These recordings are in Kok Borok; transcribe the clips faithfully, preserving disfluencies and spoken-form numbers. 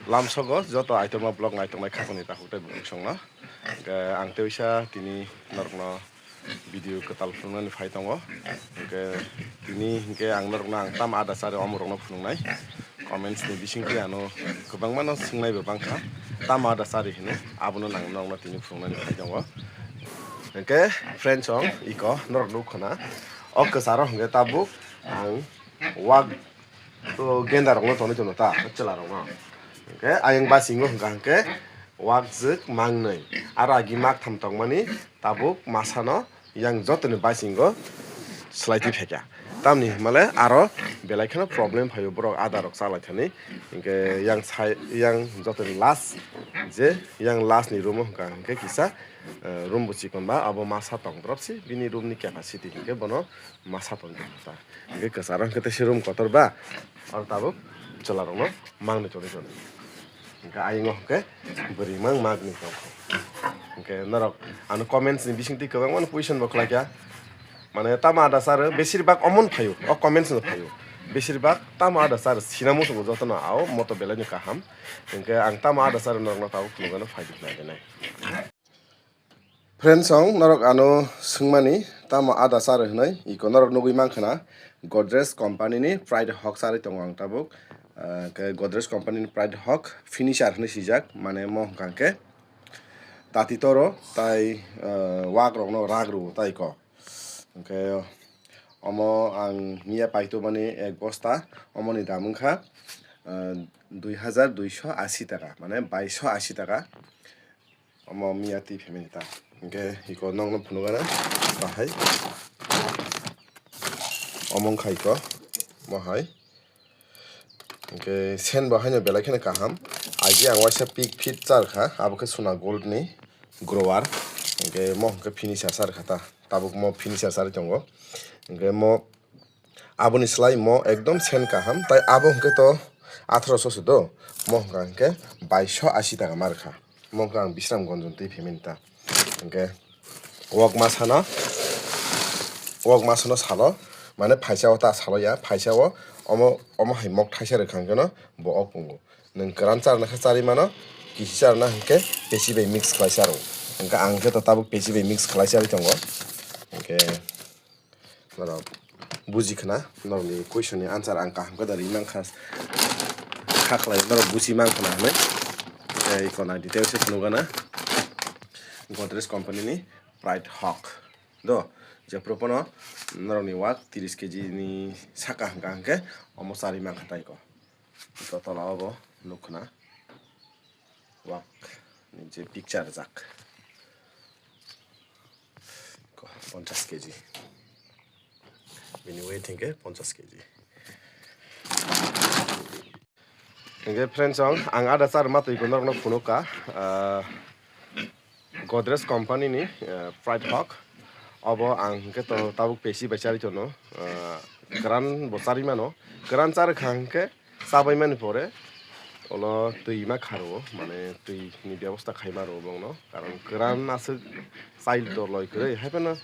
Lamsogo joto aitorma vlog naitongnai khakoni takhuk tei bukhuk songno. Hwnkhe ang tei uisa tini norokno video kwtal phunuknani phai tongo. Hwnkhe tini hwnkhe ang norokno ang tamo ada chari omorokno phunuknai. Comments ni bisingtwi ano kwbangmano swngnaibw bangkha, tamo ada chari hino, abono nang norokno tini phunuknani phai tongo. Hwnkhe friends song iko norok nukkhana, o kwcharo hwnkhe tabuk ang wak to gendarokno tonwi tono ta, chwlarokno. Hwnkhe ayang basingo hwnkha hwnkhe wakjwk mangnwi. Aro agi maktham tongmani tabuk masano yang jotoni basingo swlaitwi phaikha. Tamni hwnmale aro belai kheno problem phaio borok adarok chalaithani. Hwnkhe yang sai, yang jotoni last je yang last ni room o hwnkha hwnkhe kisa, eh, room bo chikon ba abo masa tong drop si bini room ni capacity hwnkhe bono masa tong ta. Hwnkhe kwcharo hwnkhe tei se room kotor ba, aro tabuk chwlarokno mangni tongwi tongdi. Hwnkhe ayingo hwnkhe bwrwi mang magni tongkha. Hwnkhe norok ano comments ni bisingtwi kwbangmano question bo khlaikha. Mane tamo ada sir besir bak omon phaio, o comments no phaio. Besir bak tamo ada sir sina muchungo jotono ao moto belai no kaham. Hwnkhe ang tamo ada sir norokno tabuk phunukgano phaidi khlai dinai. Friends song norok ano swngmani tamo ada chari hwnwi iko norok nugwi mankha na Godrej company ni Pride Hawk chari tongo ang tabuk. Ah, khe Godrej company ni Pride Hawk finisher hwnwi swijak, mane mo hwnkha khe tati toro tai, ah, wak rokno rak rwo tai ko. Hwnkhe omo ang miya paitubani ek bosta, omoni dam wngkha, ah, dui hajar duiso asi taka, mane baiso asi taka. Omo miya twi phaimani ta. Hwnkhe iko nokno phunukgana bahai. Omo wngkha iko mohai. Hwnkhe sen bo haino belai kheno kaham. Agi ang waisa pik fit charkha, abo khe Sona Gold ni grower. Hwnkhe mo hwnkhe finisher charkha ta. Tabuk mo finisher charwi tongo. Hwnkhe mo Aboni slai mo ekdom sen kaham, tai abo hwnkhe to atharoso se do, mo hwnkha hwnkhe baiso asi taka ma rwkha, mo hwnkha ang Bisramganj ni twi phaimani ta. Hwnkhe wok masano, wok masano salo, mane phaisa o ta salo ya, phaisa o omo, omo hai mok thaisa rwkha hwnkhe no bo ok wngo. Nwng kwran charwna khe charwi mano, kisi charwna hwnkhe pesi bai mix khlai charwo, hwnkhe ang khe to tabuk pesi bai mix khlai charwi tongo, hwnkhe. Norok buji khna, norokni question ni answer ang kaham khe da ri mankha. Kha khlai norok buji mankha na hinwi. Tei iko nai details se phunukgana Godrej company ni Pride Hawk. Do, jephru phano norokni wak tiris kg ni saka hwnkha hwnkhe omo charwi mankha tai ko. Iko tola o bo nukkha na. Wak ni je picture rijak. Ko, ponchas kg. Bini weight hwnkhe ponchas kg. Hwnkhe friends, ang, ang ada char ma twi ko norokno phunukha, ah, Godrej company ni, ah, Pride Hawk. Obo ang hwnkhe to tabuk pesi bai charwi tono, ah, kwran bo charwi mano. Kwran charwkha hwnkhe, chabai mani pore ulo twi ma kha rwo, mane twi ni bebosta khai ma rwo bongno, karon kwran aswk chai dor loi kwrwi, hai phano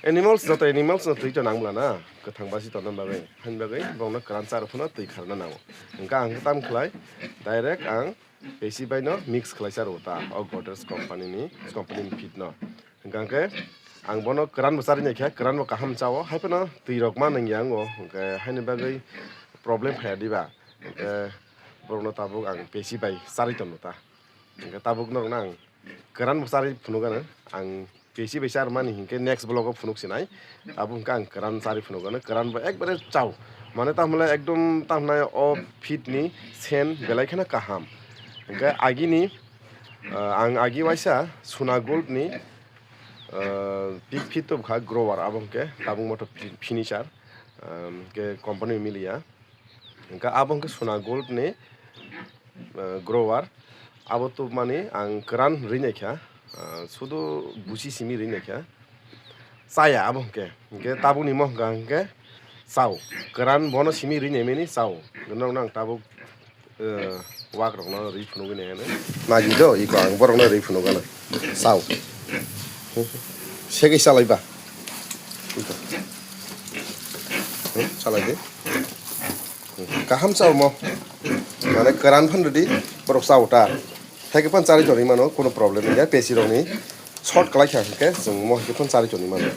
animals, joto animals no twi to nang bla na, kwthang basi tonna bagwi, hani bagwi bongno kwran cha rw phano twi kharna nango. Hwnkhe ang tam khlai direct ang pesi bai no mix khlai cha rwo ta, o Godrej company ni, company ni feed no. Hwnkha hwnkhe ang bono kwran bo charwi naikha, kwran bo kaham chao, hai phano twi rok ma nangya wngo, hwnkhe haini bagwi problem phaiya diba, hwnkhe borokno tabuk ang pesi bai charwi tono ta, hwnkhe tabuk norokno ang kwran bo charwi phunukgano, ang pesi bai charmani hwnkhe next vlog o phunuk sinai, tabuk hwnkhe ang kwran charwi phunukgano, kwran bo ekbare chao, mane tamo le ekdom tamo nai o feed ni sen belai kheno kaham, hwnkhe agini, ah, ang agi waisa Sona Gold ni ah, pik fit to bwkha grower, abo hwnkhe tabuk moto fi-, finisher, ah, hwnkhe company miliya. Hwnkhe abo hwnkhe Sona Gold ni, ah, grower, abo tubmani ang kwran rwi naikha, ah, sudu busi simi rwi naikha. Chaya abo hwnkhe, hwnkhe tabukni mo hwnkha hwnkhe chao, kwran bono simi rwi naimani chao, norokno ang tabuk Eh, wak rokno ri phunugwi neng ani. Magi do, iko ang borokno ri phunuk gana. Sao. Segwi salai ba. Iko. Hmm, salai di. Hmm, kaham sao mo. Mane kwran phan rwdi, borok sao ta. Heke phan chari tongwi mano, kuno problem ya, pesi rokni short kwlai kha hwnkhe, chwng mo heke phan chari tongwi mano.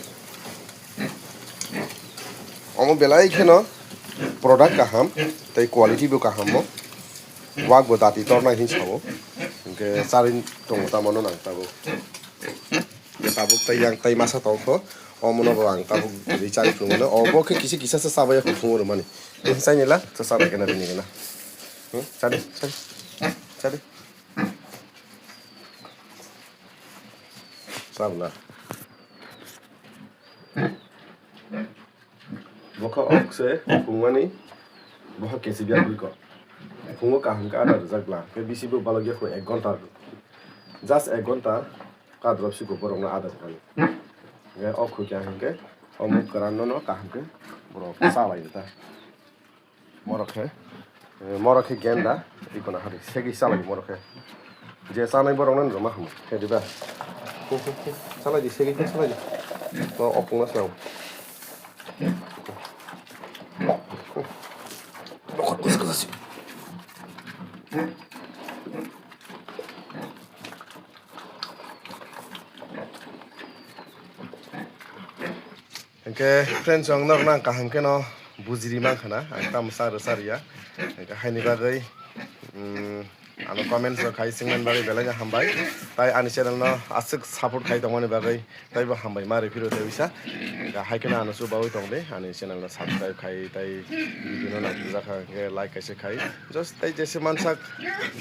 Omo belai kheno product kaham, tei quality bo kaham mo. Wak bo dati tornai hin sao. Hwnkhe chari tongo tamo no nang tabuk. Tabuk tei yang tei masa tong kho. Omo no bo ang tabuk ri chari phungo no. Obo khe kisa kisa sa chabai ya kho phungo rwmani. Tei chaini la, sa chabai kena rini kena. Hmm? Chari, chari. Chari. Chabla. Bokha ok se phungmani, bokha kesi biya bwrwi kok. Phungo kaham khe ada rwjak bla, khe bisi bo balok ya kho ek ghonta. Just ek ghonta kadrop si kho borokno ada rwmani. Khe ok kho kya hwnkhe, omo kwran no no kaham khe borok cha bai ta. Morok khe, eh, morok khe genda, iko na hari, segwi salai morok khe. Je sanai borok nang rwma hamo, khe diba? Salai di, segwi khe salai di. No, opung na sao. Nokhor kus kus asi. Hwnkhe friends, ang norokno ang kaham kheno bujiri mankha na, ang tamo sa rwsa rwya. Hwnkhe haini bagwi, mm, ano comments rok khai swngmani bagwi belai no hambai. Tai ani channel no aswk support khai tongmani bagwi taibo hambai ma rw phiro tei wisa. Hwnkhe hai kheno ano chubaui tong di, ani channel no subscribe khai, tai video no naijakha hwnkhe like kaisa khai. Just tai jese mansak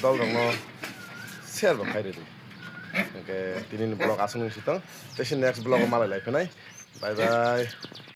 dol rokno share bo khai rwdi. Hwnkhe tinini vlog aswk nung si tong, tei se next vlog o malai lai phinai. Bye bye.